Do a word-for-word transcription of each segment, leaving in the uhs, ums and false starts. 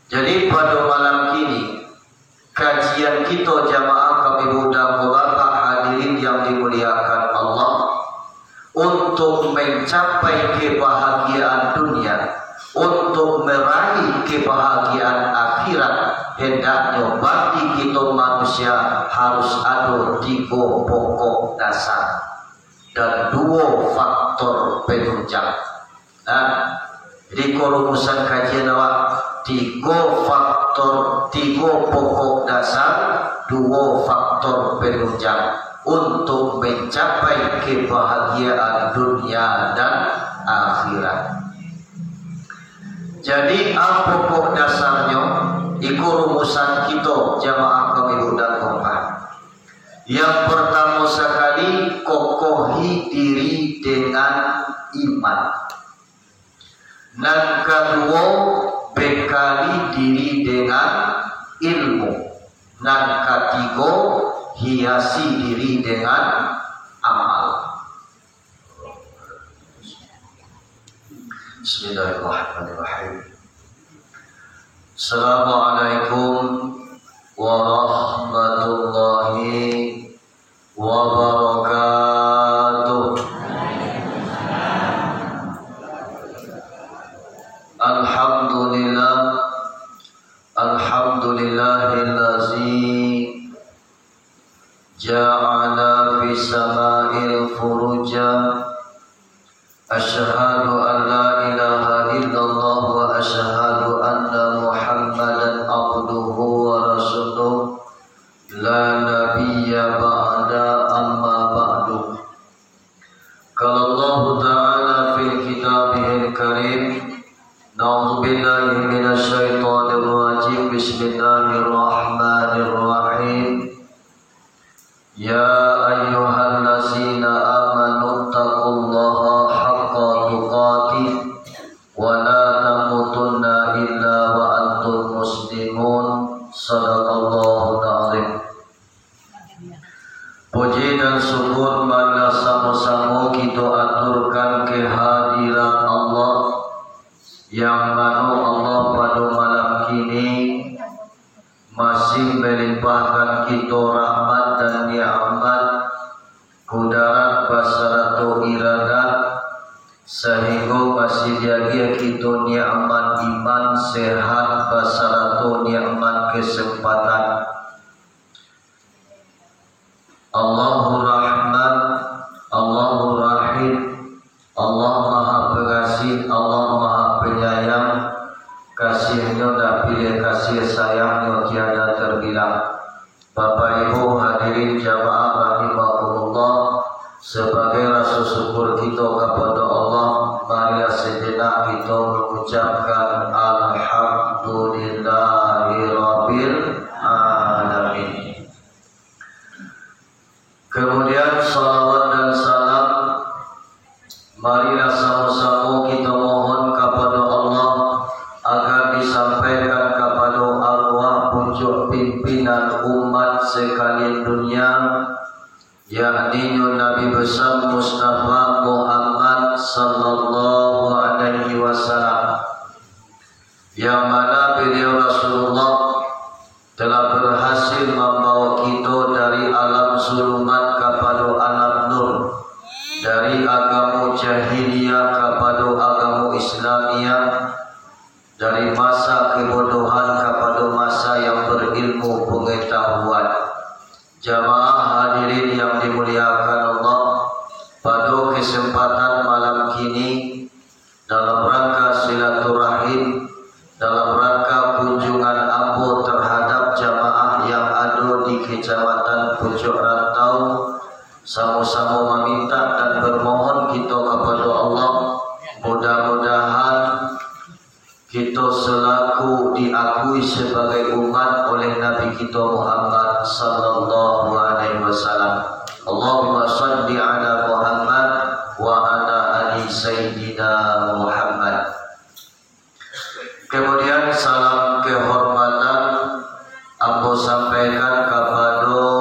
Jadi, pada malam kini, kajian kito jamaah kami budak bapak hadirin yang dimuliakan Allah, untuk mencapai kebahagiaan dunia, untuk meraih kebahagiaan akhirat, hendaknyo bagi kito manusia harus ado tigo pokok dasar dan duo faktor penunjang. Nah, jadi iko rumusan kajian awak, tigo faktor, tigo pokok dasar, duo faktor penunjang untuk mencapai kebahagiaan dunia dan akhirat. Jadi, a pokok dasarnyo, iko rumusan kito jamaah kami budak kompak. Yang pertamo sakali, kokohi diri dengan iman. Nan kaduo, bekali diri dengan ilmu. Nan katigo, hiasi diri dengan amal. Bismillahirrahmanirrahim. Assalamualaikum warahmatullahi wabarakatuh. Alhamdulillah. Alhamdulillahillazi ja'ala fis sama'il furuja. Asyhadu an la ilaha illallah wa asyhadu anna Muhammadan abduhu wa rasuluh. La nabiyya ba'da, amma ba'du. Qala Allahu ta'ala fi kitabihil karim, na'udzubillahi minasy syaithanir rajim. Bismillahirrahmanirrahim. Ya ayyuhallazina amanu taqullaha haqqa tuqatih wa la tamutunna illa wa antum muslimun. Sadaqallahul azim. Puji dan syukur marilah samo-samo kito aturkan kehadiran Allah, yang mano Allah pado malam kini masih melimpahkan kito rahmat dan nikmat, kudarat basarato iradat, sahinggo masih diagiah kito nikmat iman, sehat, basarato nikmat kesempatan. Allahu Rahman, Allahu Rahim, Allah Maha Pengasih, Allah Maha Penyayang, kasih-Nyo dak pilih kasih, sayang-Nyo tiada terbilang. Bapak Ibu hadirin jamaah rahimakumullah, sebagai rasa syukur kito kapado Allah, marilah sejenak kito mengucapkan Alhamdulillahirabbil alamin. Kemudian, salawat dan salam marilah samo-samo kito mohon kapado Allah, agar disampaikan kapado arwah pucuk pimpinan umat sekalian dunia, yakninyo Nabi Besar Mustafa Muhammad sallallahu alaihi wasallam, yang mana beliau Rasulullah telah berhasil mambawa kito dari alam zulumat kapado alam nur, dari agamo jahiliyah kapado agamo Islamiah, dari masa kebodohan kapado masa yang berilmu pengetahuan. Jamaah hadirin yang dimuliakan Allah, pado kesempatan malam kini, dalam rangka silaturahim, dalam rangka kunjungan ambo terhadap jamaah yang ado di Kecamatan Pucuk Rantau, samo-samo maminta dan bermohon kito kapado Allah, mudah-mudahan kito selaku diakui sebagai umat oleh Nabi kito Muhammad sallallahu alaihi wasallam. Allahumma shalli ala Muhammad wa ala ali Sayyidina Muhammad. Kemudian, salam kehormatan ambo sampaikan kapado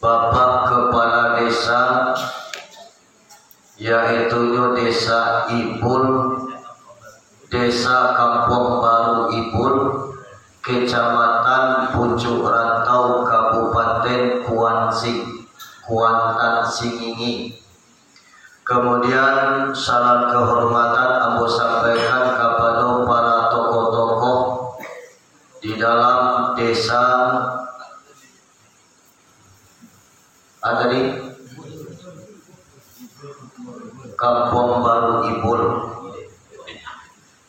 Bapak Kepala Desa, yaitunyo Desa Ibul, Desa Kampuang Baru Kecamatan Pucuk Rantau, Kabupaten Kuansing, Kuantan Singingi. Kemudian, salam kehormatan ambo sampaikan kapado para tokoh-tokoh di dalam desa Ah, tadi? Kampung Baru Ibul.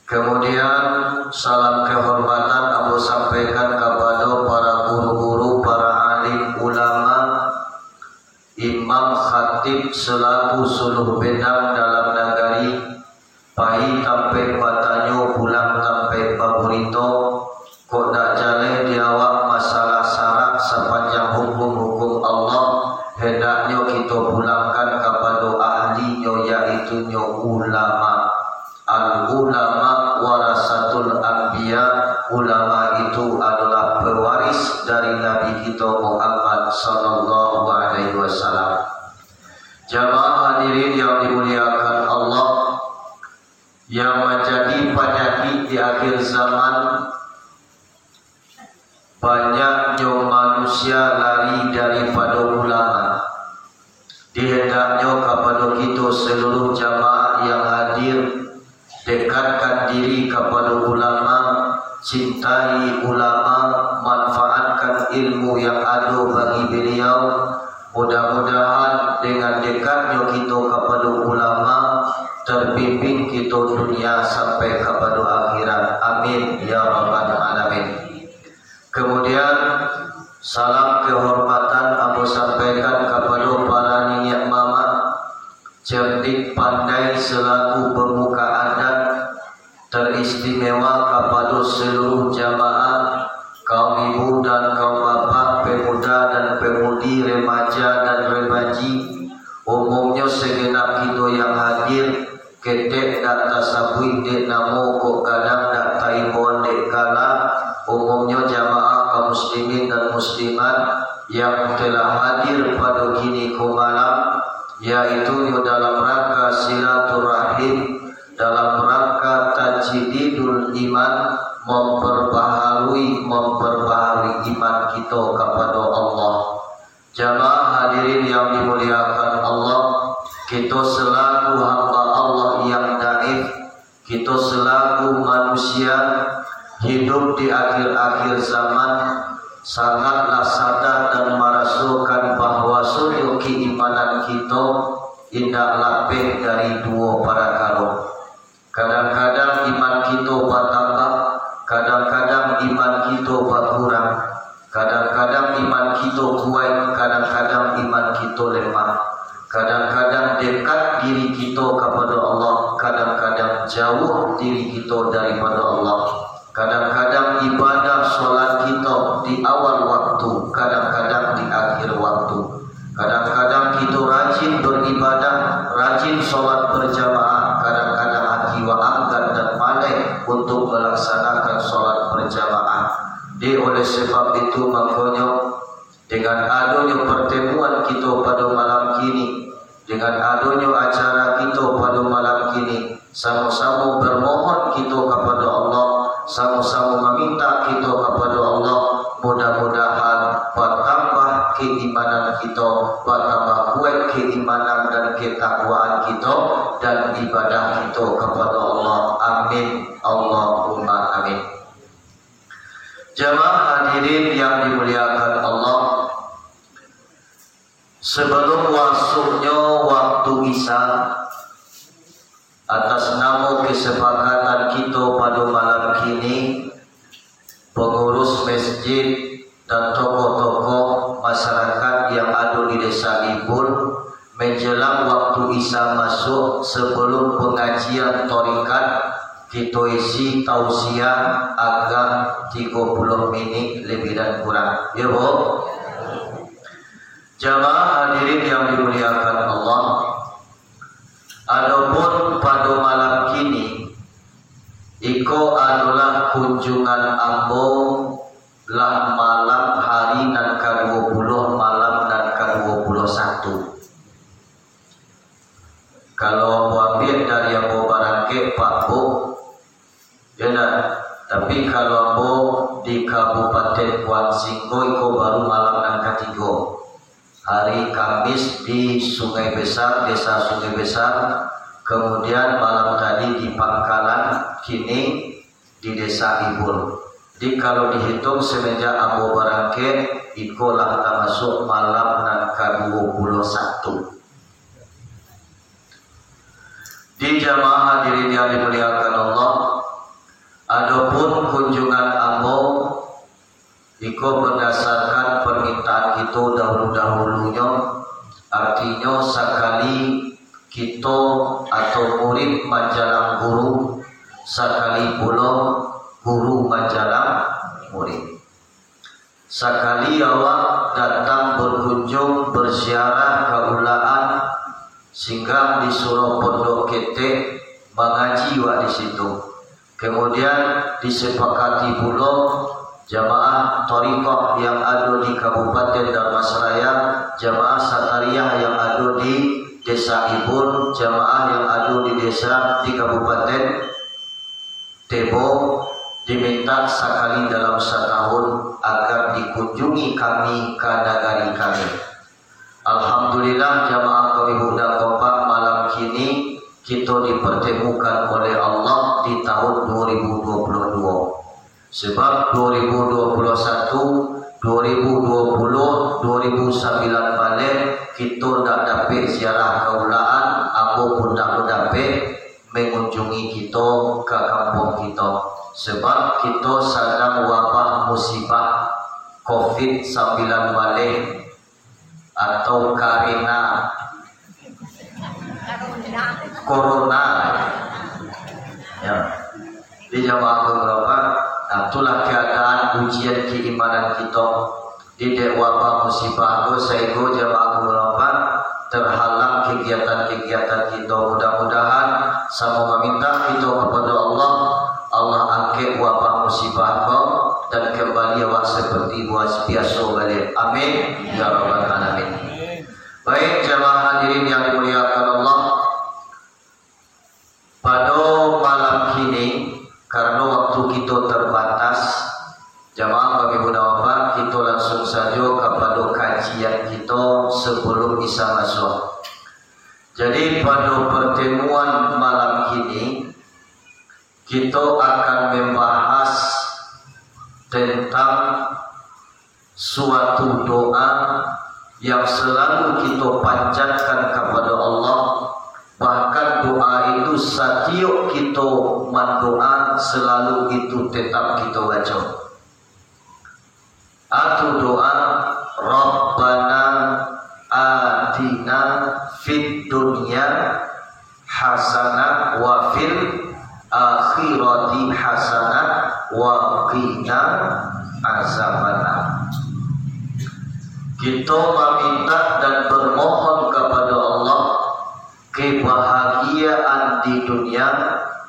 Kemudian, salam kehormatan ambo sampaikan kapado para guru-guru, para alim ulama, imam khatib selaku suluh bendang dalam nagari, pai tampek batanyo, pulang tampek baburito. Kok ndak jaleh di awak masalah sarak sapanjang hukum-hukum Allah, hendaknyo kito pulangkan kapado ahlinyo, yaitunyo ulama. Al-ulama warasatul anbiya, ulama itu adalah pewaris dari Nabi kito Muhammad sallallahu alaihi wasallam. Jamaah hadirin yang dimuliakan Allah, yang manjadi panyakik di akhir zaman, banyaknyo manusia lari daripado ulama. Dihendaknyo kapado kito seluruh jamaah yang hadir, dekatkan diri kapado ulama, cintai ulama, manfaatkan ilmu yang ado bagi beliau. Mudah-mudahan dengan dekatnyo kito kapado ulama, terbimbing kito dunia sampai kapado akhirat. Amin, ya rabbal alamin. Kemudian, salam kehormatan ambo sampaikan kapado para niniak mamak, cerdik pandai selaku pemuka adat, teristimewa kapado seluruh jamaah, kaum ibu dan kaum bapak, pemuda dan pemudi, remaja dan remaji, umumnyo segenap kito yang hadir, ketek dak tasabuik dek namo, kok gadang dak taimbauan dek gala, umumnyo jamaah kaum muslimin dan muslimat yang telah hadir pado kini ko malam, yaitunyo dalam rangka silaturahim, dalam rangka tajdidul iman, memperbaharui, memperbaharui iman kito kapado Allah. Jamaah hadirin yang dimuliakan Allah, kito selaku hamba Allah yang daif, kito selaku manusia hidup di akhir-akhir zaman, sangatlah sadar dan marasokan bahwasanyo keimanan kito indak lapeh dari duo parakaro. Kadang-kadang iman kito batambah, kadang-kadang iman kito bakurang, kadang-kadang iman kito kuaik, kadang-kadang iman kito lemah, kadang-kadang dekat diri kito kapado Allah, kadang-kadang jauah diri kito daripado Allah, kadang-kadang ibadah solat kito di awal waktu, kadang-kadang di akhir waktu. Kadang-kadang kito rajin baribadah, rajin solat berjamaah, kadang-kadang hati wa anggan dan maleh untuk melaksanakan solat berjamaah. Di oleh sebab itu, makonyo, dengan adonyo pertemuan kito pado malam kini, dengan adonyo acara kito pado malam kini, samo-samo bermohon kito kapado Allah, samo-samo maminta kito kapado Allah, mudah-mudahan batambah keimanan kito, batambah kuaik keimanan dan ketakwaan kito, dan ibadah kito kapado Allah. Amin, Allahumma amin. Jamaah hadirin yang dimuliakan Allah, sebelum masuknyo waktu Isya, atas namo kesepakatan kito pado malam kini, pengurus masjid dan tokoh-tokoh masyarakat yang ado di Desa Ibul, menjelang waktu Isya masuk, sebelum pengajian tarekat, kito isi tausiah agak tigo puluh minik lebih dan kurang. Ya, Bu? Jamaah hadirin yang dimuliakan Allah, adopun pado malam kini, iko adolah kunjungan ambo lah malam hari nan kaduo puluah, malam nan kaduo puluah satu. Kalau ambo ambiak dari ambo barangkek, Pak, Bu, yo ndak? Tapi kalau ambo di Kabupaten Kuanzing ko, iko baru malam nan katigo. Hari Kamis di Sungai Besar, Desa Sungai Besar, kemudian malam tadi di Pangkalan, kini di Desa Ibun. Jadi kalau dihitung semenjak ambo barangkek, iko lah tamasuak malam nan kaduo puluah satu. Di jamaah hadirin yang dimuliakan Allah, adopun kunjungan ambo, iko berdasarkan permintaan kito dahulu-dahulunyo, artinyo sakali kito atau murid manjalang guru, sakali pulo guru manjalang murid. Sakali awak datang berkunjung, berziarah ka Ulakan, singgah di Surau Pondok Ketek, mangaji wak di situ. Kemudian disepakati pulo jamaah Thariqah yang ado di Kabupaten Dharmasraya, jamaah Satariah yang ado di Desa Ibun, jamaah yang ado di desa di Kabupaten Tebo, diminta sakali dalam satahun agar dikunjungi kami ka nagari kami. Alhamdulillah, jamaah kami budak kompak, malam kini kito dipertemukan oleh Allah di tahun dua ribu dua puluh dua. Sebab dua ribu dua puluh satu, dua ribu dua puluh, dua ribu sambilan baleh, kito ndak dapek ziarah ka Ulakan, ambo pun ndak dapek mengunjungi kito ka kampuang kito. Sebab kito sadang wabah musibah covid sambilan baleh atau karena corona. Ya. Di jamaah beberapa, nah, itulah keadaan ujian keimanan kito. Di dek wabah musibah ko, saigo jamaah beberapa terhalang kegiatan-kegiatan kito. Mudah-mudahan samo maminta kito kepada Allah, Allah angkek wabah musibah ko dan kembali awak seperti buas-, biaso balik. Amin ya rabbal alamin. Baik, jamaah hadirin yang dimuliakan Allah, pado malam kini, karano waktu kito terbatas, jamaah kami mudah wafat, kito langsung sajo kapado kajian kito sebelum Isya masuak. Jadi, pado pertemuan malam kini, kito akan membahas tentang suatu doa yang selalu kito panjatkan kapado Allah, bahkan doa itu satiok kito mandoa, selalu itu tetap kito baco. Atu doa, "Rabbana atina fid dunya hasanah wa fil akhirati hasanah wa qina azabannar." Kito maminta dan bermohon kapado Allah kebahagiaan di dunia,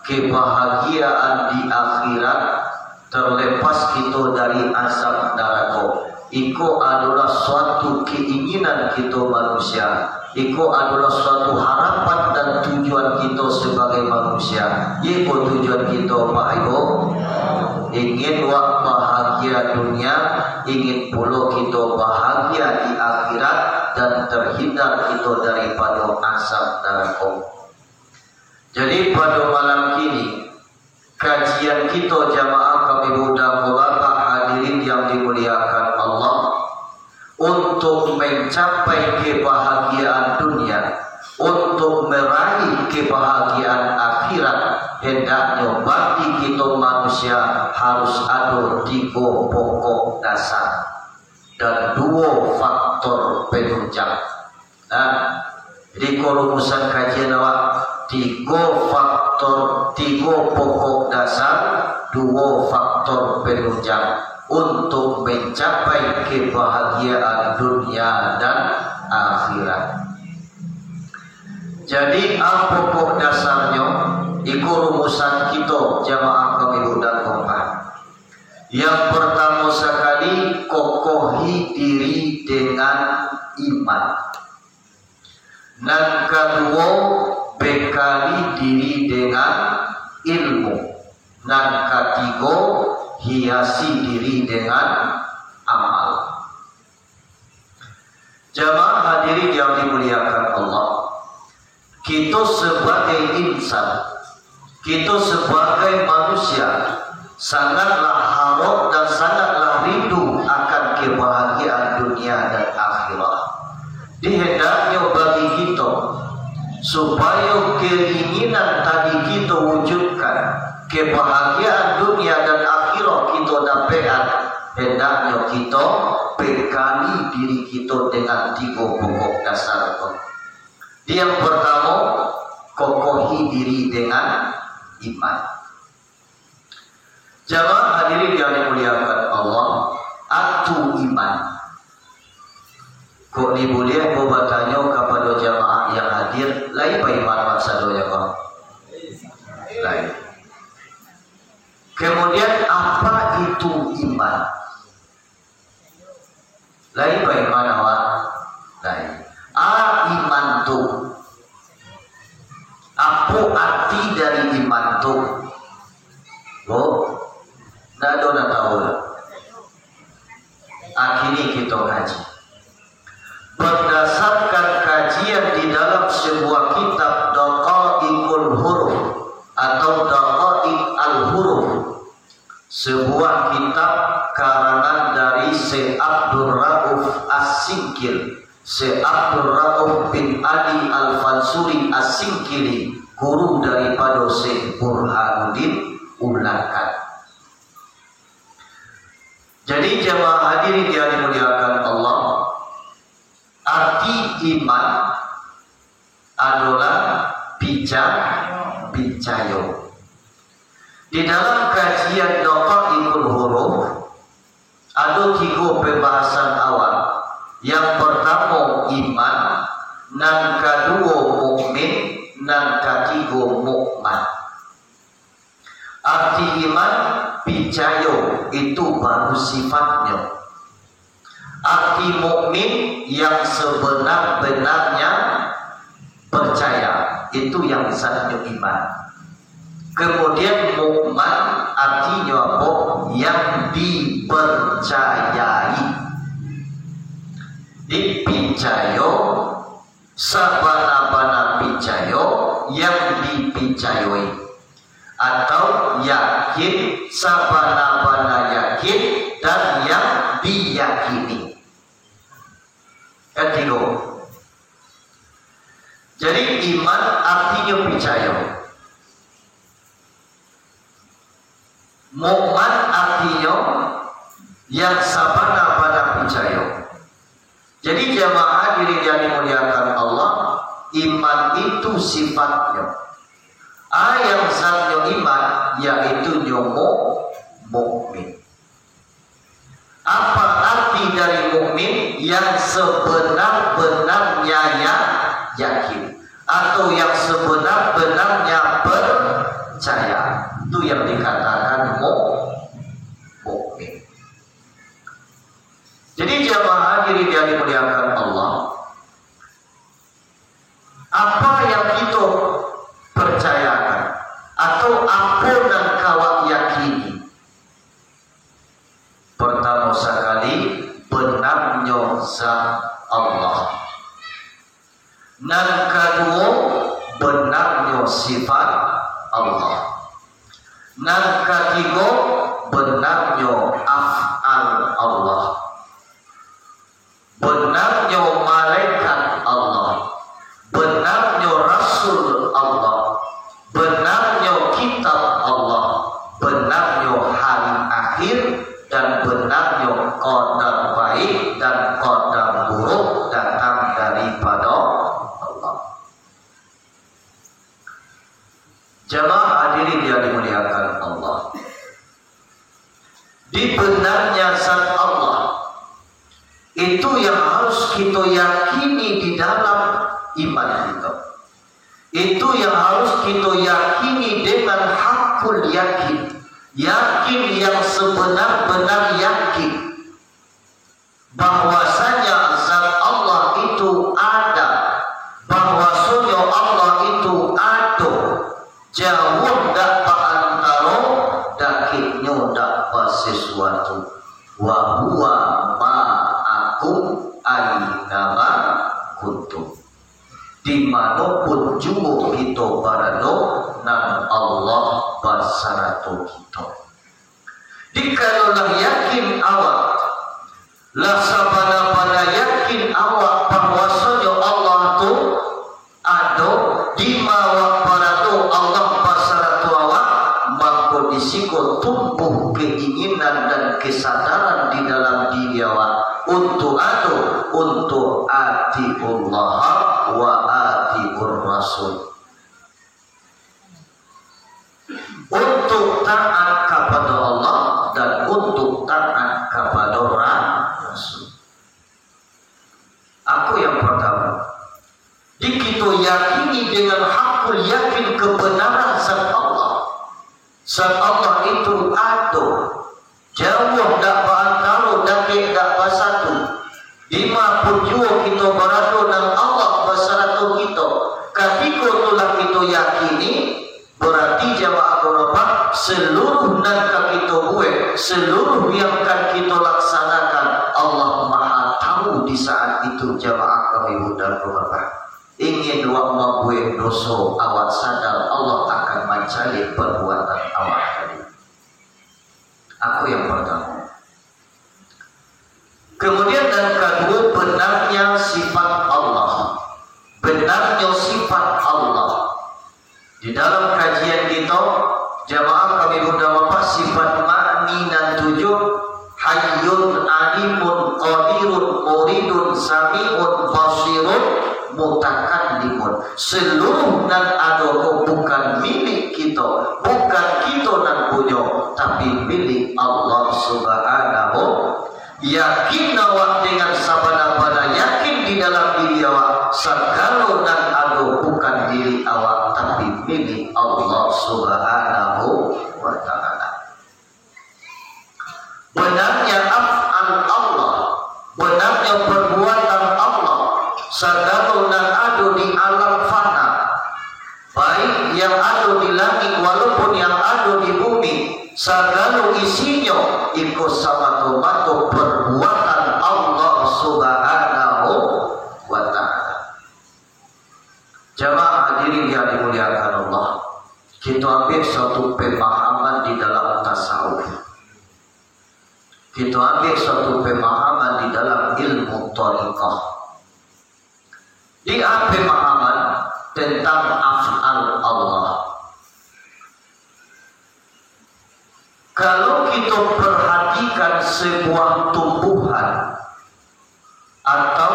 kebahagiaan di akhirat, terlepas kito dari azab narako. Iko adolah suatu keinginan kito manusia. Iko adolah suatu harapan dan tujuan kito sebagai manusia. Iko tujuan kito, Pak Ibu. Ingin wak bahagia dunia, ingin pulo kito bahagia di akhirat dan terhindar kito daripado azab narako. Jadi, pado malam kini, kajian kito jamaah kami mudah Bapak hadirin yang dimuliakan Allah, untuk mencapai kebahagiaan dunia, untuk meraih kebahagiaan akhirat, hendaknyo bagi kito manusia harus ado tigo pokok dasar dan duo faktor penunjang. Nah, jadi ko rumusan kajian awak, tigo faktor, tigo pokok dasar, duo faktor penunjang untuk mencapai kebahagiaan dunia dan akhirat. Jadi, apo pokok dasarnyo? Iko rumusan kito, jamaah kami budak kompak. Yang pertamo sakali, kokohi diri dengan iman. Nan kaduo, bekali diri dengan ilmu. Nan katigo, hiasi diri dengan amal. Jamaah hadirin yang dimuliakan Allah, kito sabagai insan, kito sabagai manusia, sangatlah harap dan sangatlah rindu akan kebahagiaan dunia dan akhirat. Dihendaknyo bagi kito, supayo keinginan tadi kito wujudkan, kebahagiaan dunia dan akhirat kito dapekkan, hendaknyo kito bekali diri kito dengan tigo pokok dasar ko. Yang pertamo, kokohi diri dengan iman. Jamaah hadirin yang dimuliakan Allah, atu iman. Kok ni buliah ko batanyo kapado jamaah yang hadir, lai baiman mak sadonyo ko? Lai. Kemudian, apa itu iman? Lai baiman awak? Lai. A, iman tu. Apo arti dari iman tu? Bo, ndak ado nan tahu lah. A, kini kito kaji. Bardasarkan kajian di dalam sebuah kitab Daqaiqul Huruf atau Daqaiq Al-Huruf, sebuah kitab karangan dari Syekh Abdul Rauf As-Singkil, Syekh Abdul Rauf bin Ali Al-Fansuri As-Singkili, guru daripado Syekh Burhanuddin Ulakan. Jadi, jamaah hadirin yang dimuliakan Allah, arti iman adolah pica-, picayo. Di dalam kajian Daqaiqul Huruf, ado tigo pembahasan awal. Yang pertamo iman, nan kaduo mukmin, nan katigo mukmat. Arti iman, picayo, itu baru sifatnyo. Arti mukmin, yang sebenar-benarnya percaya, itu yang zatnyo iman. Kemudian mukmat artinyo apo? Yang dipercayai. Dipicayo, sabana-bana picayo, yang dipicayoi. Atau yakin, sabana-bana yakin, dan yang diyakini. Kan tigo. Jadi, iman artinyo picayo. Mukmat artinyo yang sabana-bana picayo. Jadi, jamaah hadirin yang dimuliakan Allah, iman itu sifatnyo. A, yang zatnyo iman, yaitu nyo mu-, mukmin. Apa arti dari mukmin? Yang sebenar-benarnya ya-, yakin, atau yang sebenar-benarnya percaya. Itu yang dikatakan mu-, mukmin. Jadi, jamaah hadirin yang dimuliakan Allah, apa yang kito percayakan, atau apo nan ka awak yakini? Pertamo sakali, benarnyo zat Allah. Nan kaduo, benarnyo sifat Allah. Nan katigo, benarnyo af'al Allah. Benarnyo malaikat Allah, benarnyo rasul Allah, benarnyo kitab Allah, benarnyo hari akhir, dan benarnyo qadar baik dan qadar buruk datang daripado Allah. Jamaah hadirin yang dimuliakan Allah, di benarnya zat Allah, itu yang harus kito yakini di dalam iman kito. Itu yang harus kito yakini dengan hakul yakin, yakin yang sebenar-benar yakin, bahwasanya zat Allah itu ada, bahwasanya Allah itu ado, jauah dak baantaro, dakeknyo dak basasuatu. Wa huwa ma'akum aina ma kuntum. Di mano pun juo kito barado, nan Allah basarato kito. Jikalau lah yakin awak, lah sabana-bana yakin awak bahwasonyo Allah tu ado, di ma awak barado Allah basarato awak, mako di siko tumbuah keinginan dan kesadaran di dalam diri awak untuk ado, untuk atiullah wa atiur rasul. Untuk taat kapado Allah dan untuk taat kapado Ra-, Rasul. Aku yang pertama. Jadi kito yakini dengan hakul yakin kebenaran zat Allah. Zat Allah itu ado. Jauah dak baantaro, dakek dak basatu. Di ma pun juo kito barado, nan Allah basarato kito. Katiko tu lah kito yakini, berarti jamaah Bapak, seluruh nan ka kito buek, seluruh yang kan kito laksanakan, Allah Maha Tahu di saat itu, jamaah kami mudah Bapak. Ingin wak mambuek doso, awak sadar Allah akan mancaliak perbuatan awak tadi. Aku yang pertama. Kemudian dan kedua, benarnya sifat Allah. Benarnya sifat Allah. Di dalam kajian kito, jamaah kami mudah Bapak, sifat ma'ni nan tujuh, Hayyun, Alimun, Qadirun, Muridun, Sami'un, Basirun, Mutakallimun. Seluruh nan ado ko bukan milik kito, bukan kito nan punyo, tapi milik Allah Subhanahu. Yakin awak dengan sabana-bana yakin di dalam diri awak, sagalo nan ado bukan milik awak, tapi milik Allah Subhanahu wa Ta'ala. Benarnya af'al Allah, benarnya perbuatan Allah, sagalo nan ado di alam fana, baik yang ado di langik walaupun yang ado di bumi, sagalo isinyo, iko samato-mato perbuatan Allah Subhanahu wa Ta'ala. Jamaah hadirin yang dimuliakan Allah, kita ambil suatu pemahaman di dalam tasawuf. Kita ambil suatu pemahaman di dalam ilmu thariqah. Di pemahaman tentang af'al Allah. Kalau kita perhatikan sebuah tumbuhan atau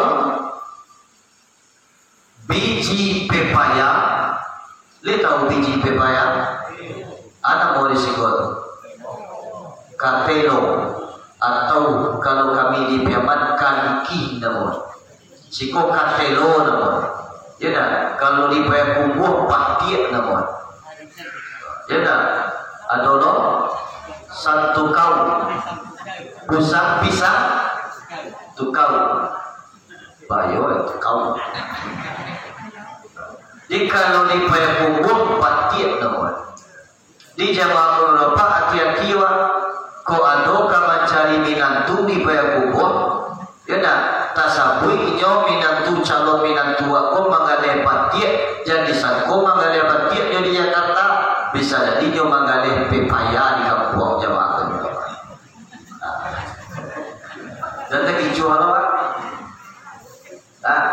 biji pepaya, le tahu biji pepaya? Anak mau di siko tu. Katelo, atau kalau kami di Piaman, kaliki namo. Siko katelo namo. Ya dah, kalau di Payakumbuah, patiak namo. Ya dah, ado lo, santukau. Pusang pisang, tukau. Bayo, tukau. Di kalau di Payakumbuah, patiak namo. Di jamaah Bapak, hati-hati wak. Kok ado ka mancari minantu di Payakumbuah, ya dak? Tasabuik inyo minantu, calon minantu wak ko manggaleh patiak, jan disangko manggaleh patiak nyo di Jakarta, bisa jadi nyo manggaleh pepaya di kampuang jamaah Bapak. Jan takicuah lo, Pak. Nah,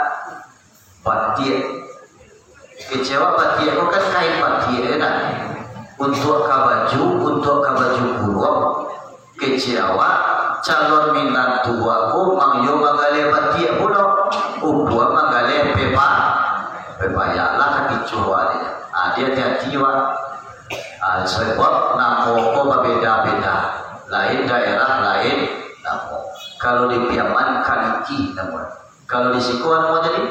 batiak. Kecewa batiak ko kan kain batiak, ya kan? Untuk ka baju, untuk ka baju kurung. Kecewa, calon minantu ko mang yo manggaleh batiak pulo. Upua manggaleh pepa-, pepaya lah kakicuah dia. Ah, dia hati-hati, Pak. Ah, sebab namo ko babeda-beda. Lain daerah, lain namo. Kalau di Piaman, kaliki namo. Kalau di siko, anu tadi?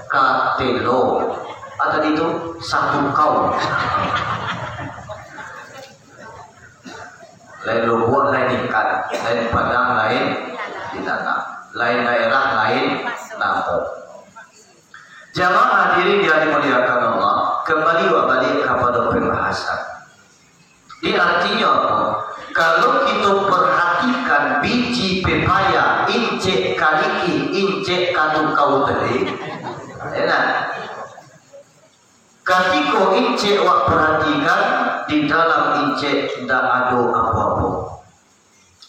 Katelo. Ah, tadi tu, santukau. Lain Lobuak, lain ikan. Lain Padang, lain di tanah. Lain daerah, lain namo. Jamaah hadirin yang dimuliakan Allah, kembali wak baliak kapado pembahasan. Di artinyo apo? pepaya, incek kaliki, incek katukau tadi. Ya, nah. Katiko incek wak paratikan, di dalam incek ndak ado apo-apo.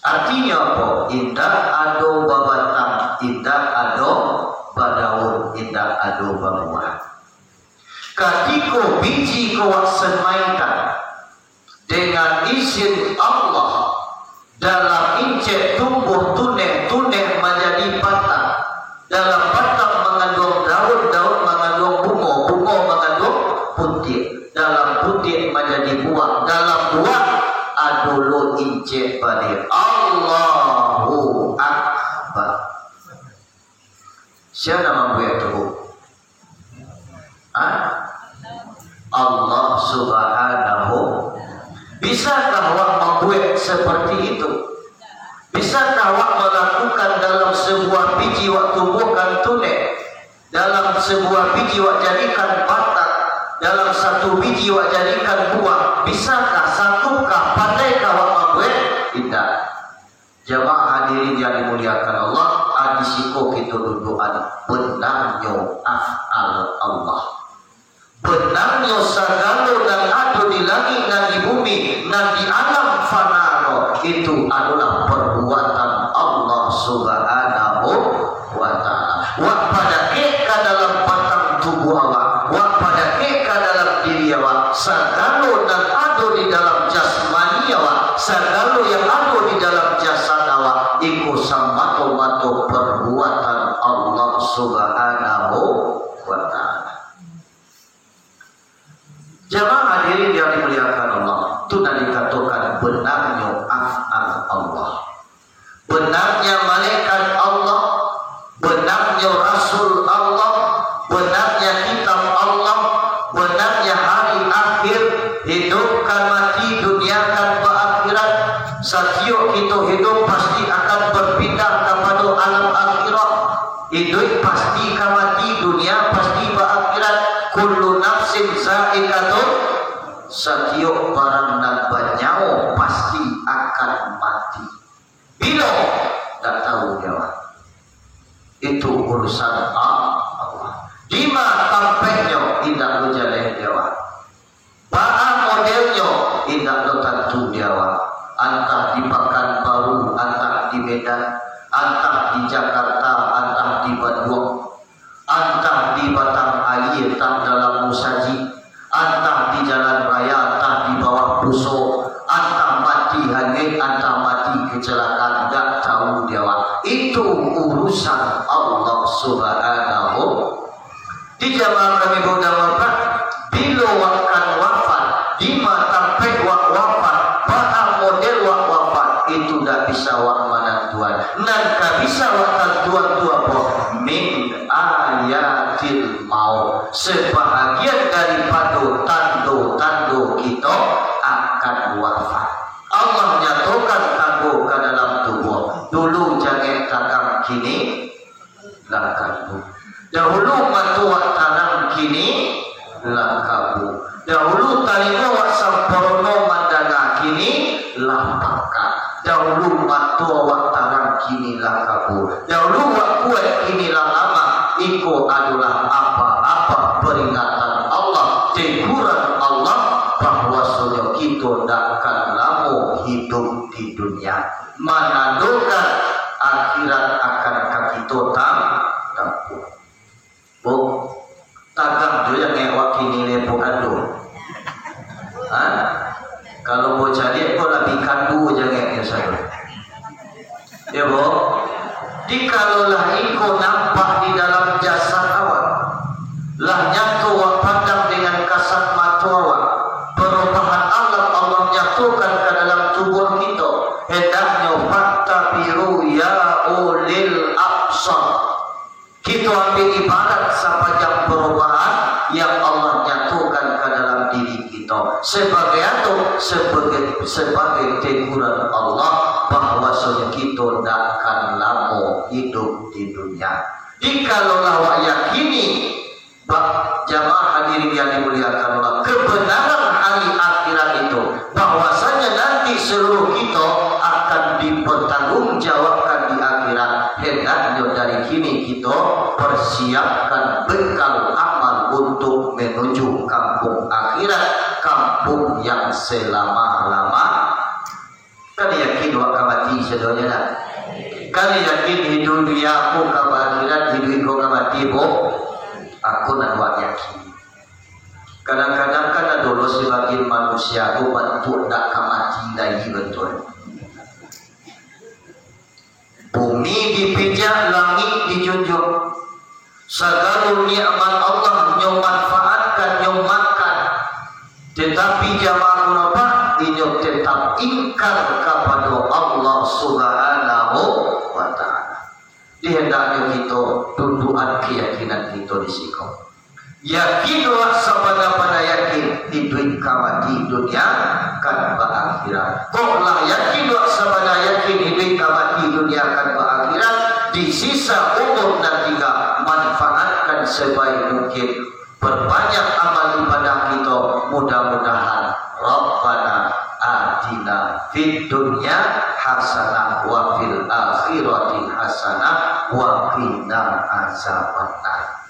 Artinyo apo? Indak ado babatang, indak ado badaun, indak ado babuah. Katiko biji ko wak semaikan, dengan izin Allah, dalam incek tumbuah tuneh, tuneh manjadi batang. Dalam batang manganduang daun, daun manganduang bungo, bungo manganduang putiak. Dalam putiak manjadi buah, dalam buah ado lo incek baliak. Allahu Akbar. Sia nan mambuek tu? Ha? Allah Subhanahu. Bisakah awak mambuek seperti itu? Bisakah awak malakukan dalam sebuah biji wak tumbuahkan tuneh, dalam sebuah biji wak jadikan batang, dalam satu biji wak jadikan buah? Bisakah, sanggupkah, pandaikah awak mambuek? Indak. Jamaah hadirin yang dimuliakan Allah, di siko kito dudukan benangnyo af'al Allah. Benangnyo sagalo nan ado di langik, nan di bumi, nan di alam fana ko, itu adolah perbuatan Allah Subhanahu wa Ta'ala. Wak padakek ka dalam batang tubuah awak, wak padakek ka dalam diri awak, sagalo nan ado di dalam jasmani awak, sagalo yang ado di dalam jasad awak, iko samato-mato perbuatan Allah Subhanahu wa Ta'ala. Jamaah hadirin yang dimuliakan Allah, tu nan dikatokan benangnyo af'al Allah. Benangnyo malaikat Allah, benangnyo rasul Allah, benangnyo kitab Allah, benangnyo hari akhir, hidup ka mati, dunia ka baakhirat. Satiok kito hidup pasti akan berpindah kapado alam akhirat. Iduik pasti ka mati, dunia pasti baakhirat. Kullu nafsin za'iqatun, satiok barang nan banyawo pasti akan mati. Bilo? Ndak tahu di awak. Itu urusan Allah. Dima tampeknyo, indak lo jaleh di awak. Baa modelnyo, indak lo tantu di awak. Antah di Pakanbaru, antah di Medan, antah di Jakarta, antah di Bandung, antah di batang aia, antah dalam musajik, antah di jalan raya, antah di bawah puso, antah mati hanyuik, antah mati kecelakaan, ndak tahu di awak. Itu urusan Allah Subhanahu. Di jamaah kami baudama, Pak, bilo wakan wafat, dima tampek wak wafat, baa model wak wafat, itu ndak bisa wak manantuan. Nan ka bisa wak tantuan tu apo? Min ayatil maut. Sebahagian daripado tando-tando kito akan wafat. Allah nyatokan tando ka dalam tubuah. Dulu jangek tarang, kini lah kabu. Dahulu mato wak tarang, kini lah kabu. Dahulu talingo wak sampurno mandanga, kini lah paka. Dahulu mato wak tarang, kini lah kabu. Dahulu wak kuaik, kini lah lamah. Iko adolah apa-apa peringatan Allah, teguran Allah, bahwasonyo kito ndak akan lamo hidup di dunia. Manandokan akhirat akan ka kito tam-, tampuah. Bo, tagah jo jangek wak kini lepokan tu. Ha? Kalau bo caliak ko labiah kandu jangeknyo sado. Ya, bo? Dikalolah iko nampak di dalam jasad awak, lah nyato wak pandang dengan kasat mato awak, perubahan alam Allah nyatokan ka dalam tubuah kito, hendaknyo fattabiru ya ulil absar. Kito ambiak ibarat sapanjang perubahan yang Allah nyatokan ka dalam diri kito. Sebagai ato? Sebagai, sebagai teguran Allah bahwasonyo kito ndak akan lamo hidup di dunia. Jikalau lah awak yakini, ba-, jamaah hadirin yang dimuliakan Allah, kebenaran hari akhirat itu, bahwasanya nanti seluruh kito akan dipertanggungjawabkan Dari kini kito persiapkan bekal amal untuk menuju kampung akhirat, kampung yang selama-lama. Kan yakin wak ka mati sadonyo, nak? Kan yakin hiduik dunia ko ka akhirat, hiduik ko ka mati, bo? Aku nak wak yakin. Kadang-kadang kan ado lo sebagian manusia ko bantuak dak ka mati lai, bantuak. Bumi dipijak, langik dijunjuang. Sagalo nikmat Allah nyo manfaatkan, nyo makan. Tetapi jamaah kuraba, inyo tetap ingkar kapado Allah Subhanahu wa Ta'ala. Di hendaknyo kito tundukan keyakinan kito di siko. Yakin wak sabana-bana yakin, hiduik ka mati dunia kan baakhirat. Kok lah yakin wak sabana yakin, hiduik ka mati dunia kan baakhirat, di sisa umur nan tingga, manfaatkan sebaik mungkin. Perbanyak amal ibadah kito, mudah-mudahan Rabbana atina fid dunya hasanah wa fil akhirati hasanah wa qina azabannar.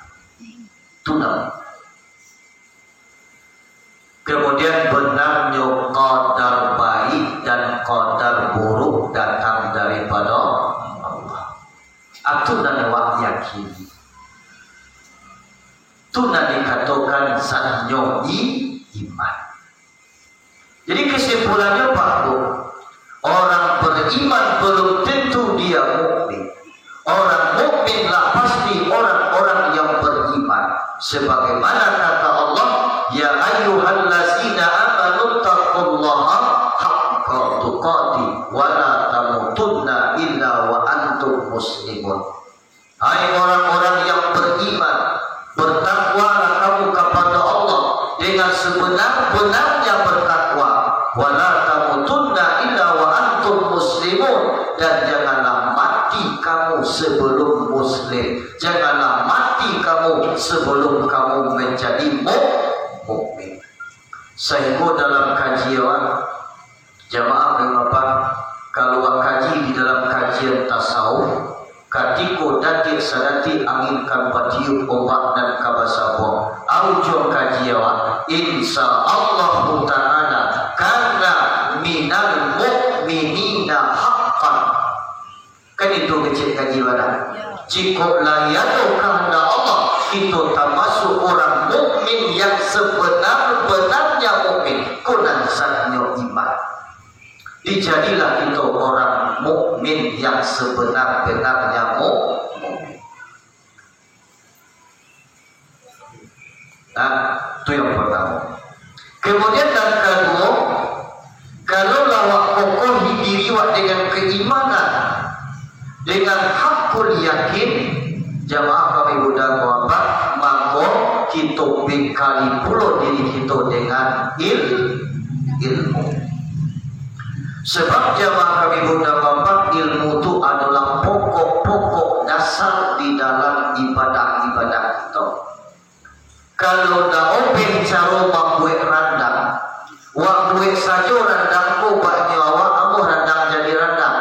Itu nama. Kemudian, benarnyo qadar baik dan qadar buruk datang daripada Allah. Itu nan awak yakini. Tu nan dikatokan zatnyo i-, iman. Jadi, kesimpulannyo, Pak Bu, orang beriman belum tentu dia mukmin. Orang mukmin lah pasti orang-orang yang beriman. Sebagaimana kata Allah, "Ya ayyuhallazina amanu taqullaha haqqa tuqatih wa la tamutunna illa wa antum muslimun." Hai orang-orang yang beriman, bertakwalah kamu kapada Allah dengan sebenar-benarnya bertakwa. Wala tamutunna illa wa antum muslimun, dan janganlah mati kamu sebelum muslim. Janganlah mati kamu sebelum kamu menjadi mu-, mukmin. Sehingga dalam kaji awak, jamaah mengapa kalau awak kaji di dalam kajian tasawuf, katiko datiak sadatik angin kan batiup, ombak nan ka basabuang, a ujuang kaji awak, insya Allahu Ta'ala, kana minal mu'minina haqqan. Kan itu kecek kaji badan. Jikok lai ado kahandak Allah, kito tamasuak urang mukmin yang sebenar-benarnya mukmin, ko nan zatnyo iman. Dijadilah kito urang mukmin yang sebenar-benarnya mu-, mukmin. Nah, tu yang pertama. Kemudian yang kedua, kalau lah awak kokohi diri awak dengan keimanan, dengan hakul yakin, jamaah kami mudah bapak, mako kito bekali pulo diri kito dengan il-, ilmu. Sebab jamaah kami mudah bapak, ilmu tu adalah pokok-pokok dasar di dalam ibadah-ibadah kito. Kalau ndak obeh caro mambuek randang, wak buek sajo randang ko, baknyo awak amuah randang jadi randang.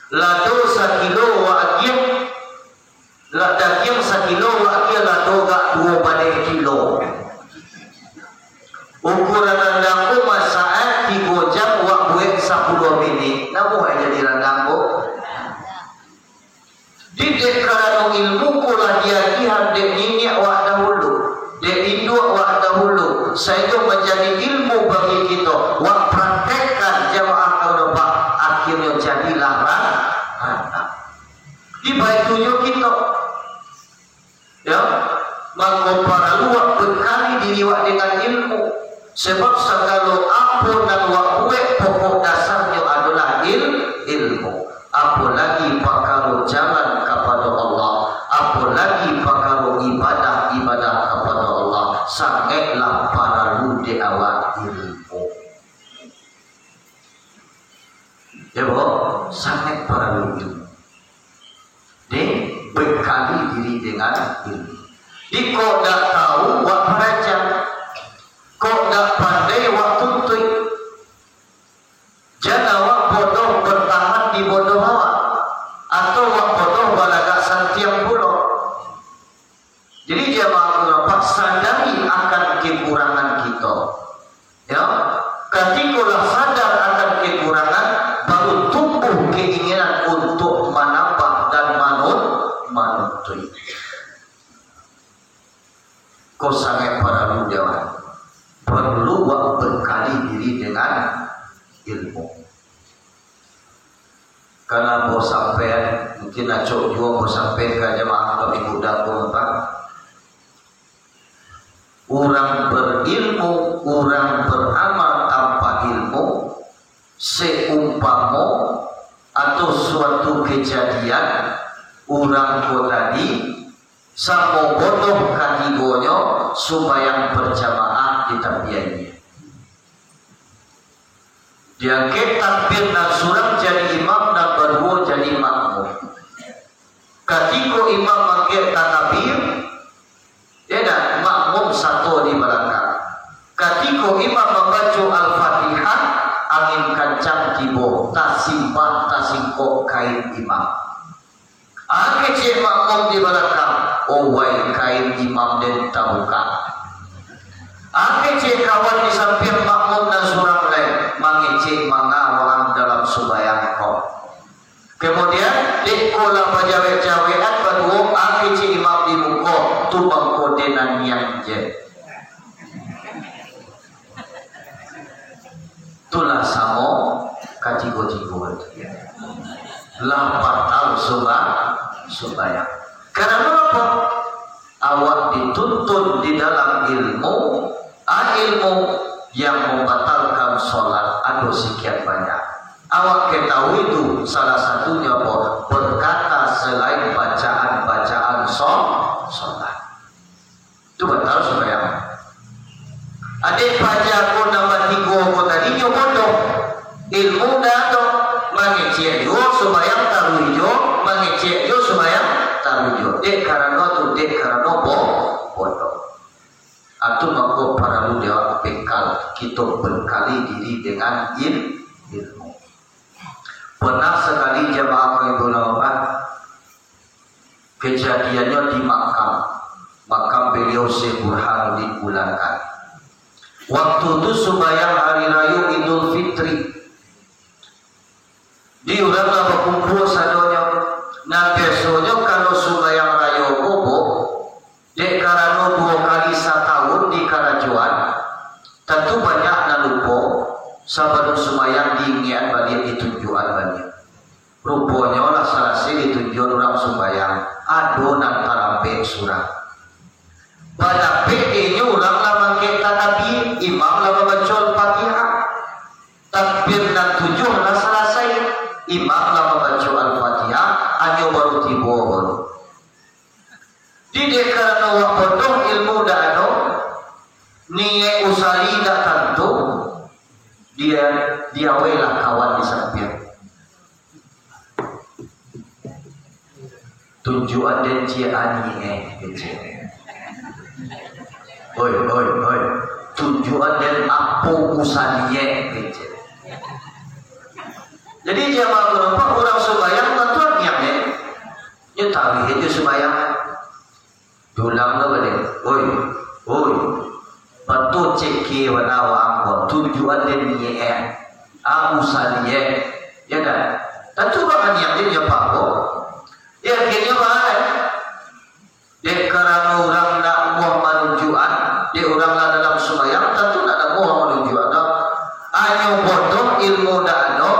Lado sakilo wak agiah, lah dagiang sakilo wak agiah, lado gak duo baleh kilo. Ukuran randang ko masak tigo jam, wak buek sapuluah minik, namuah jadi randang ko. Di dek karano ilmu ko lah diagiahan dek niniak wak dahulu, dek induak wak dahulu, sahinggo manjadi ilmu bagi kito, wak praktekkan jamaah kaum dopak, akhirnyo jadilah ran-, randang. Di baitu juo kito. Ya, mako paralu wak bekali diri wak dengan ilmu. Sebab sagalo apo nan wak buek, pokok dasarnyo adolah il-, ilmu. Apolagi pakaro jalan kapado Allah, apolagi pakaro ibadah-ibadah kapado Allah, sangaiklah paralu dek awak ilmu. Ya, bo? Sangaik paralu ilmu. Dibekali diri dengan ilmu. Di kok dak tahu, wak paraja. Kok dak pandai, wak tuntuik. Jan awak bodoh bertahan di bodoh awak, atau wak Karena ambo sampaian, mungkin acok juo ambo sampaian ka jamaah ka minggu datang, Pak. Urang berilmu, urang beramal tanpa ilmu, seumpamo atau suatu kejadian, urang ko tadi, samo bodoh katigonyo, sumbayang berjamaah di tapi aia. Diangkek takbir nan surang jadi imam, nan baduo jadi makmum. Katiko imam mangkek takbir, ya dak, makmum sato di balakang. Katiko imam mambaco Al-Fatihah, angin kancang tibo, tasimbah tasingkok kain imam. Ah, kecek makmum di balakang, "Oh, wai, kain imam den tabuka." Ah, kecek kawan di sampiang makmum nan surang lai, "Mangecek manga waang dalam sumbayang ko?" Kemudian, dek ko lah bajawek-jawekan baduo, ah, kecek imam di muko, "Tu mangko den aniang je." Itulah samo katigo-tigo tu. Lah batal sumba-, sumbayang. Karano apo? Awak dituntun di dalam ilmu, ah, ilmu yang mambatalkan solat ado sikian banyak. Awak katahui tu salah satunyo apo? Berkata selain bacaan-bacaan so-, solat. Tu batal sumbayang. Adek paja ko nan batigo ko tadi nyo bodoh. Ilmu ndak ado. Mangecek juo sumbayang taruih juo, mangecek juo sumbayang taruih juo. Dek karano tu, dek karano bo-, bodoh. Atu mako paralu di awak bekal, kito bekali diri dengan il-, ilmu. Pernah sakali jamaah ko ibu lawan, kejadiannyo di makam, makam beliau Syekh Burhanuddin Bulangkat. Waktu tu sumbayang hari rayo Idul Fitri. Di urang lah bakumpua sadonyo. Nan biasonyo kalau sumbayang rayo ko, dek karano duo kali satahun di karajoan, tantu banyak nan lupo, sabalun sumbayang diingekan baliak, ditunjuakan baliak. Ruponyo lah salasai ditunjuakan urang sumbayang, ado nan tarambek surang. Badapek inyo urang lah mangkek takabi, imam lah mambaco Al-Fatihah. Takbir nan tujuah lah salasai, imam lah mambaco Al-Fatihah, anyo baru tibo baru. Di dek karano awak bodoh, ilmu dak ado, niaik usali dak tantu, dia, dia wailah kawan di sampiang. Tunjuakan den ciek ani eh, kecek. Oi, oi, oi. Tunjuakan den apo usali eh, kecek. Jadi jamaah ko nampak urang sumbayang tantu aniang eh. Nyo taruih aja sumbayang. Dulang lo baliak. Oi, oi. Bato cek ke wana waang ko, tunjuakan den niaik eh. Aku saliak. Ya dah. Tantu urang aniang je nyo papo. Ya, akhirnyo bahalai. Dek karano urang ndak muah manunjuakan, dek urang lah dalam sumbayang, tantu ndak namuah manunjuakan doh. Anyo bodoh, ilmu ndak ado,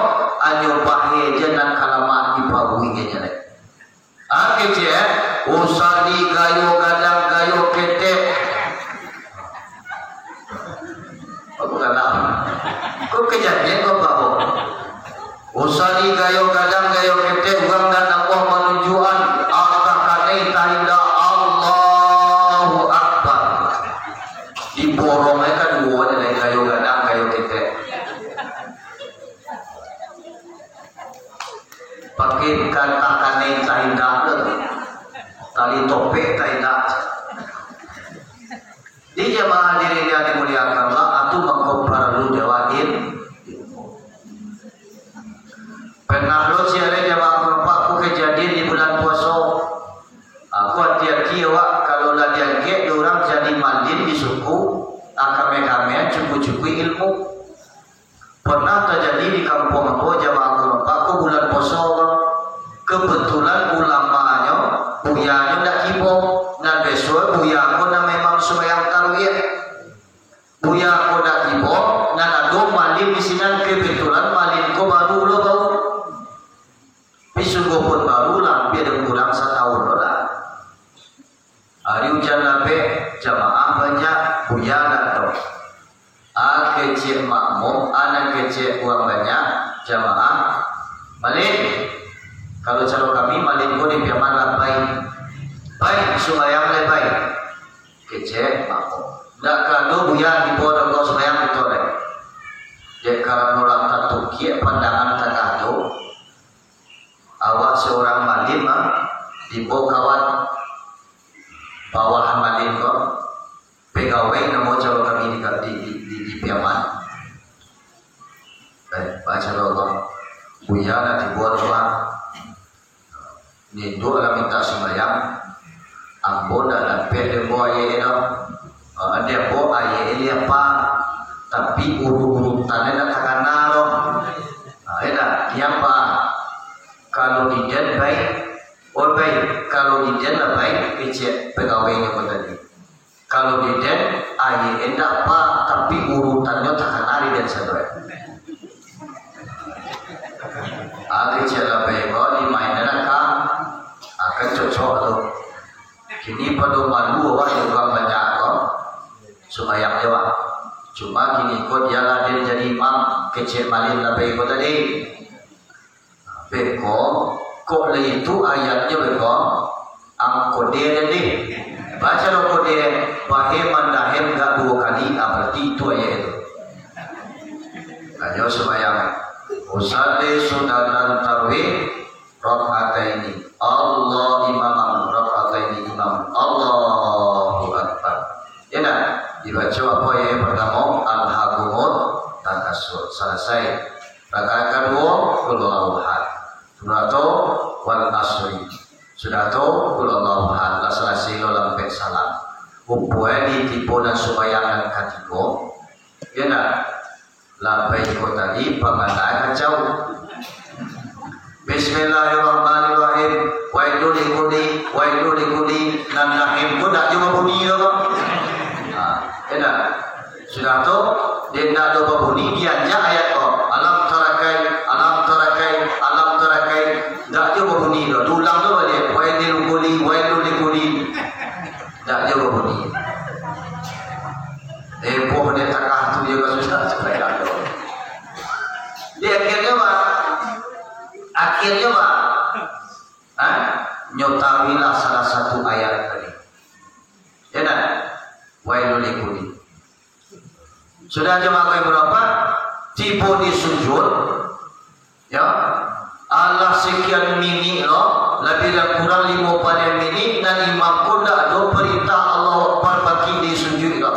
anyo bahae je nan kalamaan dipabuihnyo lai. Ah, kecek, eh? Usali gayo gadang, gayo ketek. Apo kata? Ko kejadian ko apo? Usali gayo gadang, gayo ketek, urang nan namuah manunjuakan, antah kanai, antah indak, Allahu Akbar. Diborong ai kaduo ni lai, gayo gadang, gayo ketek. Pakai kata kanai antah indak tu. Tali topek antah indak. Di jamaah hadirin yang dimuliakan Allah, atu mangko paralu jawab ilmu. Pernah lo ciek lai jamaah ko nampak ko kejadian di bulan puaso. Aku hati-hati awak, kalau lah diangkek dek urang jadi malin di suku, ah, kame-kamean cukuik-cukuik ilmu. Pernah tajadi di kampuang ambo, jamaah ko nampak ko bulan puaso ko. Kebetulan ulamanyo, buyanyo ndak tibo, nan biaso buya ko nan memang sumbayang tarawih. Buya ko ndak tibo, nan ado malin di sinan, kebetulan malin ko baru lo baru. Tapi sungguahpun baru, labiah den kurang satahun lo lah. Ari ujan lapeh, jamaah banyak, buya dak doh. Ah, kecek makmum, anak kecek urang banyak, jamaah malin. Kalau caro kami, malin ko di Piaman lah pai. Pai, sumbayang lai pai. Kecek makmum. Ndak ka ado buya tibo doh ko sumbayang kito lai. Dek karano lah tatukiak pandangan tangah tu, awak surang malin mah, tibo kawan bawahan malin ko, pegawai namo caro kami di, di, di, di, di Piaman. Eh, baco lo ko. Buya lah tibo doh, Bang. Ni duo lah mintak sumbayang. Ambo ndak dapek dek ambo ayek e doh. Ah, dek ambo ayek e liak pa. Tapi urut-urutannyo ndak takana doh. Ah, yo ndak? Liak pa. Kalau di den baik, oh baik. Kalau di den lah baik, kecek pegawainyo ko tadi. Kalau di den, ayek e ndak pa, tapi urutannyo takana di den sadoe. Ah, kecek lah baik, kalau di main anak ka, ah, kan cocok tu. Kini pado malu awak di urang banyak ko. Sumbayang jo awak. Cuma kini ko dialah den jadi imam, kecek malin lah baik ko tadi. Beko, kok lah itu ayatnyo beko, ang kode den deh. Baco lo kode, bahem mandahem gak duo kali, ah, berarti itu ayat itu. Lanjut sumbayang. Usalli sunnatan tarwih rak'ataini. Allah imamam rak'ataini imam. Allahu Akbar. Yo ndak? Dibaco apo ayat yang pertamo? Alhakumut takasur. Salasai. Rakaat kaduo, Qul Huwallahu Ahad. Sudah tu, Wal Asri. Sudah tu, Qul Huwallahu Ahad. Lah salasai lo lampek salam. Umpamai di tibo nan sumbayang nan katigo, yo ndak? Lah baik ko tadi, pangana kacau. Bismillahirrahmanirrahim. Wailul likulli, wailul likulli. Nan rahim ko ndak jo babunyi doh, Bang. Ha, yo ndak? Sudah tu, dek ndak ado babunyi, dianjak ayat ko. Alam tara kai, alam tara kai, alam tara kai. Ndak jo babunyi doh. Diulang tu baliak. Wailul likulli, wailul likulli. Ndak jo babunyi. Heboh dek tangah tu jo ka sudah sumbayang tu. Di akhirnyo, Pak. Akhirnyo, Pak. Ha? Nyo tawilah salah satu ayat tadi. Yo ndak? Wailul likulli. Sudah jamaah kami marapat, tibo di sujud, yo, alah sakian minik lo, labiah lah kurang limo baleh minik, nan imam ko ndak ado parintah Allahu Akbar baki di sujud lo.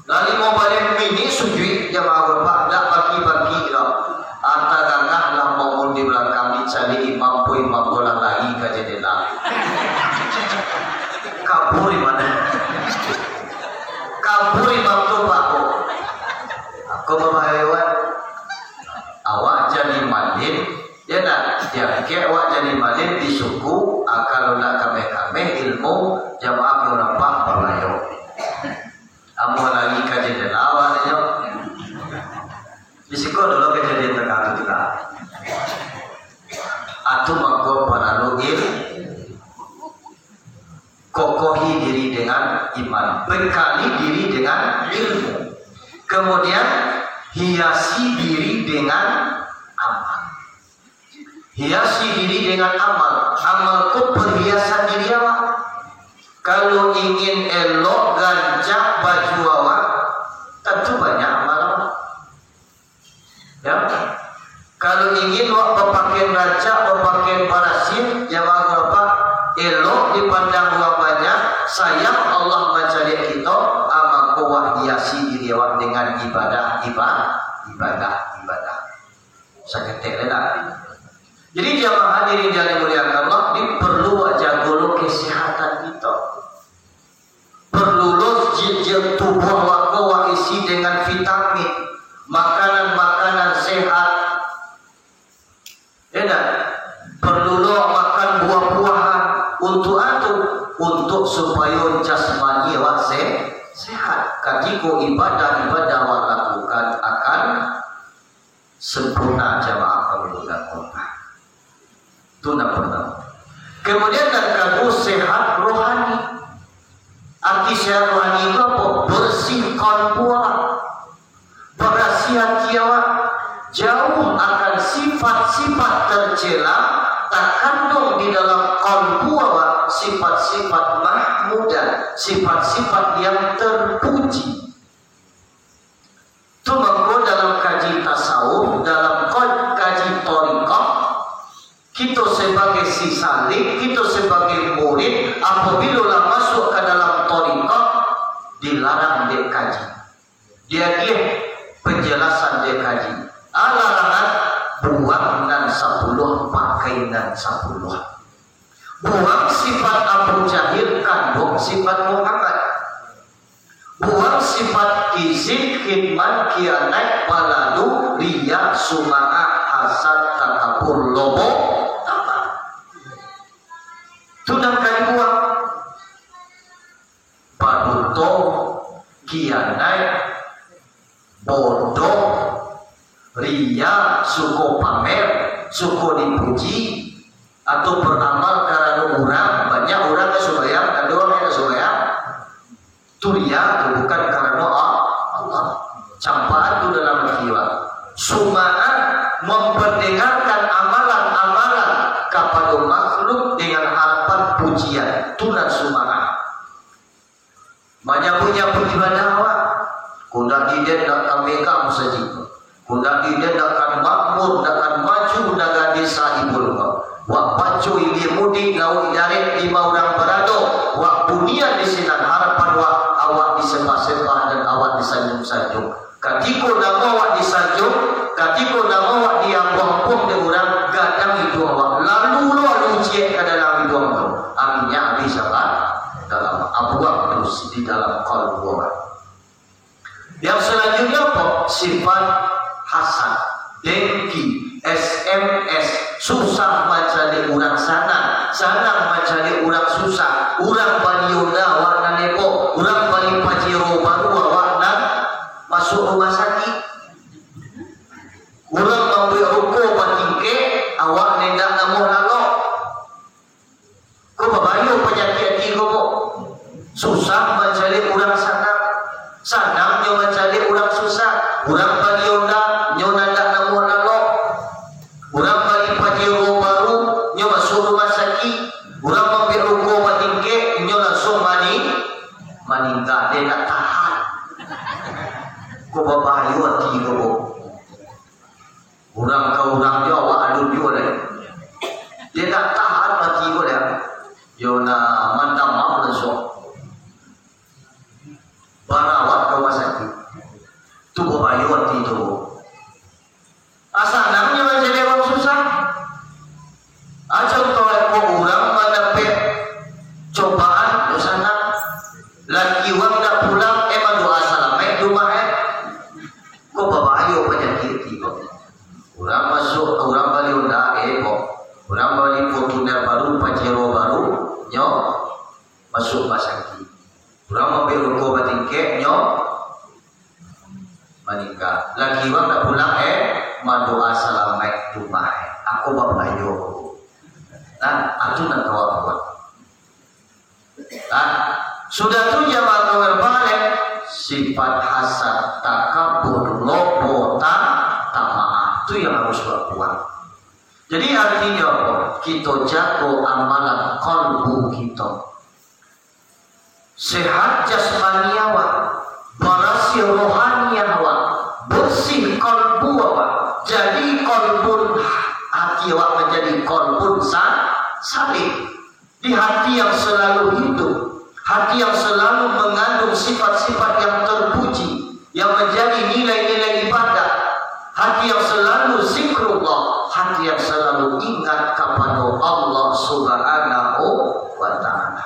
Lah limo baleh minik sujud, jamaah marapat, ndak baki-baki lo. Atagangah lah makmum di balakang dicaliak imam, po imam ko lah lari ka jandela. Kabur imam. Kabur imam tu, Pak, ko. Ko babahayo, wan. Awak jadi malin, yo ndak? Diangkek awak jadi malin di suku, ah, kalau ndak kameh-kameh ilmu, jamaah urang pang babahayo. Amuah lari ka jandela awak ni, yo. Di siko dulu kajadian tangah tu lah. Atu mangko paralu il-, kokohi diri dengan iman, bekali diri dengan ilmu. Kemudian, hiasi diri dengan amal. Hiasi diri dengan amal. Amal ko perhiasan diri awak. Kalau ingin elok, rancak baju awak, tantu banyak amal awak. Ya. Kalau ingin awak bapakaian rancak, bapakaian barasiah, jamaah marapat, elok dipandang urang banyak, sayang Allah mancaliak kito, ah, mako awak hiasi diri awak dengan ibadah, iba-, ibadah, ibadah. Saketek lai lah. Jadi jamaah hadirin yang dimuliakan Allah, ini perlu awak jago lo kesehatan kito. Perlu lo je-, je tubuah awak ko awak isi dengan vitamin, makanan-makanan sehat. Ya ndak? Perlu lo makan buah-buahan. Untuk apa? Untuk supayo jasmani awak se-, sehat. Katiko ibadah-ibadah awak lakukan akan sempurna, jamaah kami muliakan Allah. Itu nan pertama. Kemudian nan kaduo, sehat rohani. Arti sehat rohani itu apa? Bersih kalbu awak. Barasiah ati awak, jauah akan sifat-sifat tercela, takandung di dalam kalbu awak sifat-sifat mahmudah, sifat-sifat yang terpuji. Tu mangko dalam kaji tasawuf, dalam ko-, kaji thariqah, kito sabagai si salik, kito sabagai murid, apabila lah masuak ka dalam thariqah, dilarang dek kaji. Diagiah penjelasan dek kaji. A larangan, buang nan sapuluah, pakai nan sapuluah. Buang sifat Abu Jahil, kanduang sifat Muhammad. Buang sifat kizib, kitman, khianat, balalu, riya, sum'ah, hasad, takabur, lobo, tama. Tu nan ka dibuang. Paduto, kianai, bodoh, riya, suko pamer, suko dipuji, atau baramal karano urang. Banyak urang nan sumbayang, ado urang nan sumbayang. Tu riya, tu bukan karano A-, Allah. Campaan tu dalam ati awak. Sum'ah, memperdengarkan amalan-amalan kapado makhluk dengan harapan pujian. Tu nan sum'ah. Manyabuik-nyabuik ibadah awak. Kok ndak di den, ndak ka mega masajik ko. Kok ndak di den, ndak ka makmur, ndak ka maju nagara desa Ibul ko. Wak paco ilia mudik lauik darat di ma urang barado. Wak bunian di sinan harapan wak, awak disembah-sembah dan awak disanjung-sanjung. Katiko namo awak disanjung, katiko namo awak diambuang-ambuang dek urang, gadang iduang awak, lalu lo alu ciek ka dalam iduang tu. Aminyo abih saban dalam abuang tu di dalam kalbu awak. Yang selanjutnya apa? Sifat hasad, dengki, S M S, susah mancaliak urang sanang, sanang mancaliak urang susah, urang bali onda awak nan epok, urang bali pajero baru awak nan masuak rumah sakik. Urang mambuek ruko batingkek, awak nan indak namuah lalok. Ko babayo panyakik ati ko, ko. Susah mancaliak urang sanang, sanang nyo mancaliak urang susah. Urang bali onda, nyo nan indak namuah lalok. Urang bali pajero baru, nyo masuak rumah sakik. Urang mambuek ruko batingkek, nyo langsuang mani-, maningga, dek indak tahan. Ko babayo ati ko, ko. Urang ka urang jo, awak alun juo lai. Dek indak tahan ati ko lai. Yo, nan mandamam langsuang. Barawat ka rumah sakik. Tu babayo ati tu. A, sanang nyo mancaliak urang susah. A, contoh, ko urang mandapek cobaan, yo sanang. Laki urang ndak pulang, eh, mandoa salamaik di rumah, eh. Ko babayo panyakik ati ko. Urang masuak, urang bali onda, eh, ko. Urang bali Fortuner baru, Pajero baru, nyo masuak rumah sakik. Urang mambuek ruko batingkek, nyo maningga. Laki urang ndak pulang, eh, mandoa salamaik di rumah, eh. A ko babayo. Nah, a tu nan kawa-kawa. Nah, sudah tu jamaah kawan balik, sifat hasad, takabur, lobo, ta-, tamak, tu yang harus babuang. Jadi artinyo apo? Kito jago amalan kalbu kito. Sehat jasmani awak, barasiah rohani awak, bersih kalbu awak. Jadi kalbun, ati awak manjadi kalbun sa-, salim. Di hati yang selalu hidup, hati yang selalu mengandung sifat-sifat yang terpuji, yang menjadi nilai-nilai ibadah, hati yang selalu zikrullah, hati yang selalu ingat kapado Allah Subhanahu wa Ta'ala.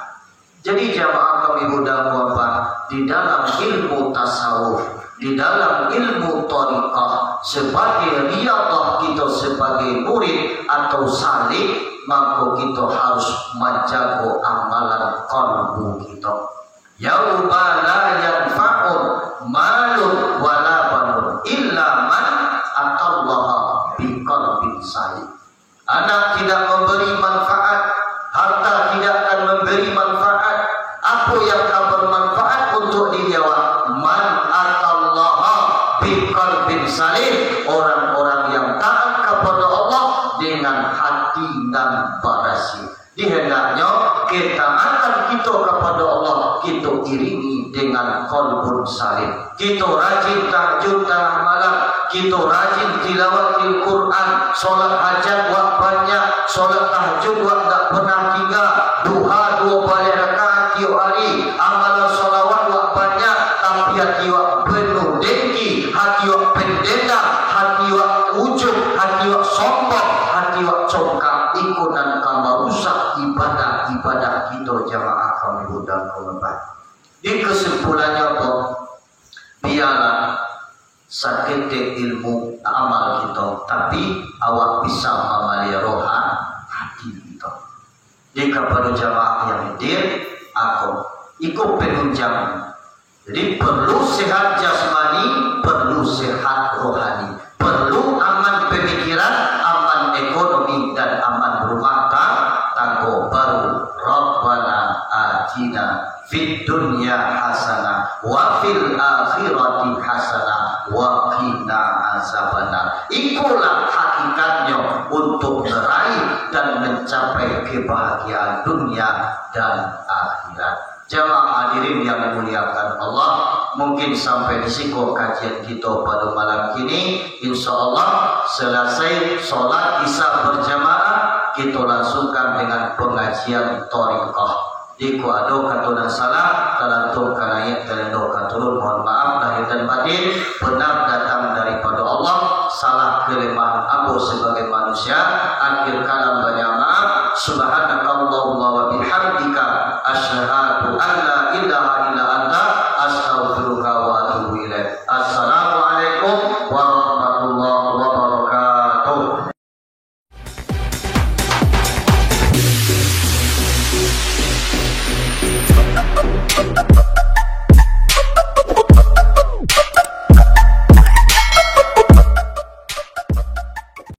Jadi, jamaah kami mudah-mudahan di dalam ilmu tasawuf, di dalam ilmu thariqah, sabagai riyadhah kito sabagai murid atau salik, mako kito harus manjago amalan kalbu kito. Yauma la yanfa'u malun wala banun illa man atallaha biqalbin salim. Anak tidak memberi manfaat, harta tidak akan memberi manfaat. Apo yang ka bermanfaat untuak diri awak? Man atallaha biqalbin salim, orang-orang yang taat kapada Allah dengan hati nan barasiah. Dihendaknyo ketaatan kito kapada Allah kito iringi dengan qalbun salim. Kito rajin tahajud tangah malam, kito rajin tilawatil Quran, solat hajat wak banyak, solat tahajud wak dak pernah tingga, duha duo baleh rakaat tiok hari, amalan salawat wak banyak, tapi ati wak penuh dengki, hati wak pendendam, hati wak ujub, hati wak sombong, hati wak congkak. Iko nan ka marusak ibadah-ibadah kito, jamaah kami mudah-mudahan. Di kesimpulannyo tu, bialah saketek ilmu amal kito, tapi awak bisa mamaliaro ha-, hati kito. Di kapado jamaah yang hadir, ako, iko penunjang. Jadi, perlu sehat jasmani, perlu sehat rohani. Perlu aman pemikiran, aman ekonomi, dan aman rumah ta-, tanggo baru. Rabbana atina fid dunya hasanah, wa fil akhirati hasanah, wa qina azabannar. Ikolah hakikatnyo untuk meraih dan mencapai kebahagiaan dunia dan akhirat. Jamaah hadirin yang dimuliakan Allah, mungkin sampai di siko kajian kito pada malam kini. Insya Allah, selesai solat Isya berjamaah, kito langsungkan dengan pengajian thariqah. Jika ado kato nan salah, talantuang ka naiak, talantuang ka turun, mohon maaf lahir dan batin. Benar datang daripada Allah, salah kelemahan ambo sebagai manusia. Akhir kalam, banyak maaf. Subhan-